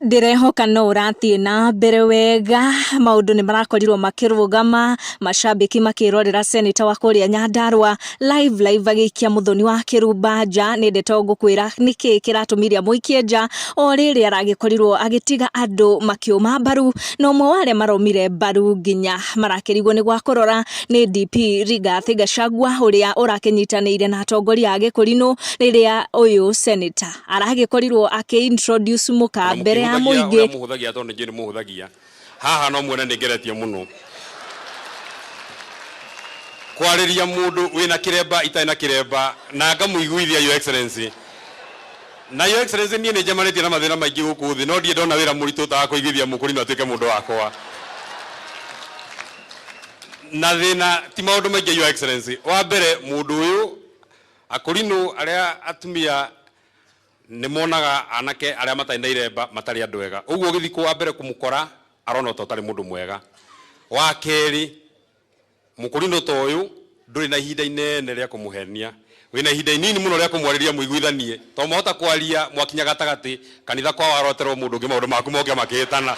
Ndĩrehoka no ũrathiĩ na mbere wega, maũndũ nĩ marakorirwo makĩrũgama, macambĩki makĩrorera seneta wa kũrĩa Nyandarua live live agĩikia mũthoni wa kĩrumba nja, nĩ ndeto ngũkwĩra nĩkĩ kĩratũmire amũikie nja, o rĩrĩ aragĩkorirwo agĩtiga andũ makĩũma mbaru, na ũmwe wa arĩa maromire mbaru nginya marakĩrigwo nĩ gwa kũrora nĩ DP Rigathĩ Gachagua ũrĩa ũrakĩnyitanĩire na atongoria a gĩkũrinũ rĩrĩa ũyũ seneta aragĩkorirwo akĩ introduce mũka mbere ya mũingĩ. Ũrĩa mũhũthagia tondũ nĩ njũĩ nĩ mũhũthagia haha no muone nĩ ngeretie mũno kwarĩria mũndũ wĩna kĩremba itarĩ na kĩremba na ngamũiguithia Your Excellency. Na Your Excellency niĩ nĩ njemanĩtie na mathĩna maingĩ gũkũ thĩ no ndirĩ ndona wĩra mũritũ ta wa kũiguithia mũkũrinũ atuĩke mũndũ wakwa. Na thĩna ti maũndũ maingĩ Your Excellency. Wa mbere mũndũ ũyũ Akũrinũ arĩa atumia nĩ monaga anake arĩa matarĩ na iremba matarĩ andũ ega. Ũguo ũgĩthiĩ wa mbere kũmũkora arona ta ũtarĩ mũndũ mwega. Wa kerĩ, mũkũrinũ ta ũyũ ndũrĩ na ihinda inene rĩa kũmũhenia. Wĩna ihinda inini mũno rĩa kũmwarĩria mũiguithanie. Tondũ mwahota kwaria mwakinya gatagatĩ, kanitha kwao aroterwo mũndũ ũngĩ maũndũ maku moke makĩhĩtana.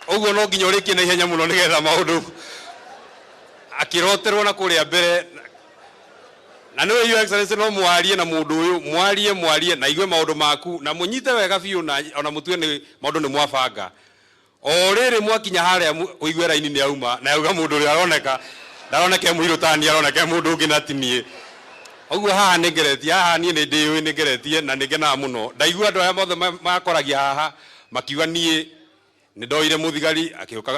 Ũguo no nginya ũrĩkie na ihenya mũno nĩgetha maũndũ akĩroterwo na kũrĩa mbere na nĩwe Your Excellency no mwarie na mũndũ ũyũ mwarie mwarie na igue maũndũ maku na mũnyite wega biũ na ona mũtue nĩ maũndũ nĩ mwabanga o rĩrĩ mwakinya harĩa ũigue raini nĩ auma na auga mũndũ ũrĩa aroneka ndaroneka e mũirũ ta niĩ aroneka e mũndũ ũngĩ na ti niĩ ũguo haha nĩ ngeretie haha niĩ nĩ ndĩũĩ nĩ ngeretie na nĩ ngenaga mũno ndaigua andũ arĩa mothe makoragia haha makiuga niĩ Nĩ ndoire mũthigari akĩũka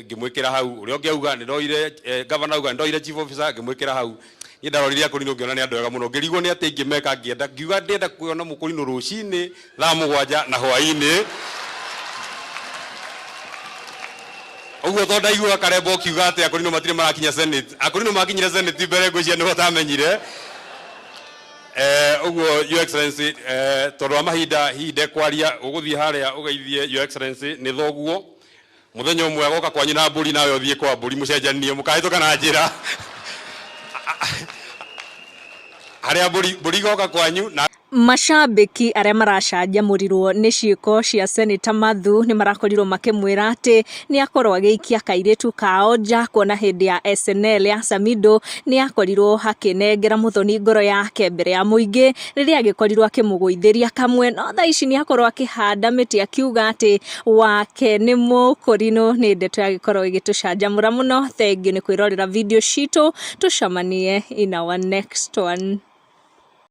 ngĩmwĩkĩra hau, ũrĩa ũngĩ auga nĩ ndoire gavana auga nĩ ndoire chief officer ngĩmwĩkĩra hau. Niĩ ndarorire Akũrinũ ngĩona nĩ andũ ega mũno, ngĩrigwo nĩ atĩa ingĩmeka ngĩenda ngiuga ndĩrenda kuona Mũkũrinũ rũcinĩ thaa mũgwanja na hwainĩ. Ũguo tondũ ndaiguaga Karemba ũkiuga atĩ Akũrinũ matirĩ marakinya Senate, Akũrinũ makinyire Senate mbere ngwĩciria nĩho ũtamenyire. Ũguo Your Excellency, tondũ wa mahinda hihi ndekwaria, ũgũthiĩ harĩa ũgeithie Your Excellency nĩ thoguo. Mũthenya ũmwe agoka kwanyu na mbũri nawe ũthiĩ kwa mbũri mũcenjanie, mũkahĩtũka na njĩra harĩa mbũri mbũri igoka kwanyu na Macambĩki arĩa maracanjamũrirwo nĩ ciĩko cia Seneta Mathu nĩ marakorirwo makĩmwĩra atĩ nĩ akorwo agĩikia kairĩtu kao nja kuona hĩndĩ ya SNL ya Samido nĩ akorirwo akĩnengera Muthoni ngoro yake mbere ya mũingĩ rĩrĩa agĩkorirwo akĩmũgũithĩria kamwe no thaa ici nĩ akorwo akĩhanda mĩtĩ akiuga atĩ wake nĩ mũkũrinũ nĩ ndeto yagĩkorwo ĩgĩtũcanjamũra mũno. Thengiũ nĩ kwĩrorera video citũ tũcemanie in our next one.